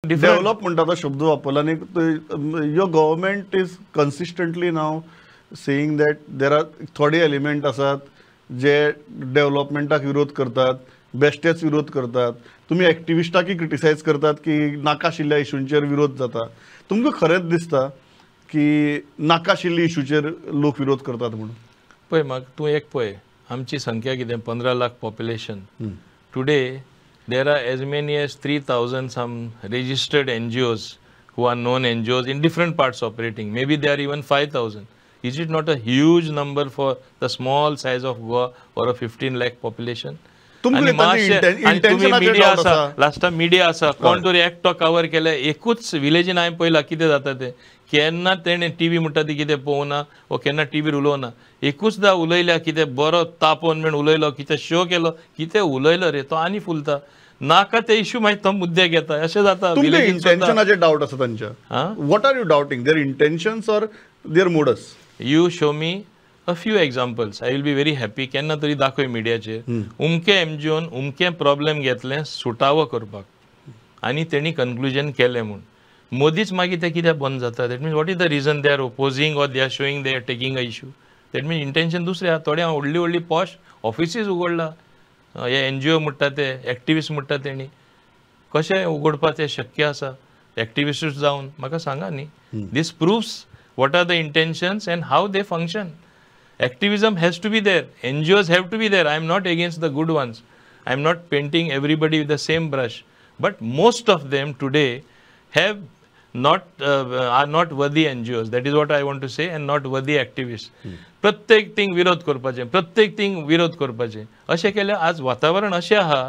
Develop म्हणटा तो शब्द वापरला आनी your government is consistently now saying that there are थोडे एलिमेंट आसात जे डेव्हलपमेंटाक विरोध करतात, बेश्टेच विरोध करतात. तुमी एक्टिविस्टाकय क्रिटिसायज करतात की नाका आशिल्ल्या इशूंचेर विरोध जाता. तुमकां खरेंच दिसता की नाका आशिल्ल्या इशूचेर लोक विरोध करतात म्हणून? पळय म्हाका तूं एक पळय, आमची संख्या कितें 15 lakh population. Today there are as many as 3,000 some registered NGOs who are known NGOs in different parts operating. Maybe they are even 5,000. Is it not a huge number for the small size of Goa or a 15 lakh population? Media आसा, लास्टा media आसा, कोण तरी एकटो cover केले, एकूच विलेजीन हांवें पळयला कितें जाता तें. केन्ना तेणें टीव्ही म्हणटा ती कितें पळोवना वो केन्ना टीव्हीर उलोवना, एकूचदा उलयल्या कितें बरो तापोवन म्हण उलयलो, कितें शो केलो, कितें उलयलो रे तो आनी फुलता. नाका ते इश्यू मागीर तो मुद्दे घेता, अशें जाता. इंटेन्शनाचेर डावट आसा तांच्या. What are you doubting, their intentions or their modus? You show me a few examples, I will be very happy. केन्ना तरी दाखय मिडियाचेर उमके एनजीओन उमके प्रॉब्लेम घेतले सुटावो करपाक आनी तेणी कन्क्लुजन केलें म्हूण. मदींच मागीर ते कित्याक बंद जाता? That means what is the reason they are opposing or they are showing they are taking a issue? That means intention दुसरें आहा. थोडे व्हडली व्हडली पॉश ऑफिसीस उगडला, हे एनजीओ म्हणटा ते, एक्टिविस्ट म्हणटा तेणी, कशें उगडपाचें शक्य आसा एक्टिविस्टूच जावन? म्हाका सांगा न्ही. This proves what are the intentions and how they function. Activism has to be there, NGOs have to be there. I am not against the good ones, I am not painting everybody with the same brush, but most of them today have not are not worthy NGOs. That is what I want to say, and not worthy activists. प्रत्येक thing विरोध करपाचें, प्रत्येक thing विरोध करपाचें, अशें केल्यार आज वातावरण अशें आहा,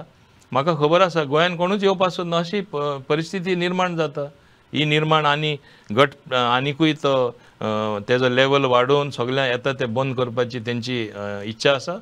म्हाका खबर आसा गोंयान कोणूच येवपाक सोदना अशी परिस्थिती निर्माण जाता. ही निर्माण आनी घट आनिकूय तो तेजो लेवल वाडोवन सगळ्यांक येता ते बंद करपाची तेंची इच्छा आसा.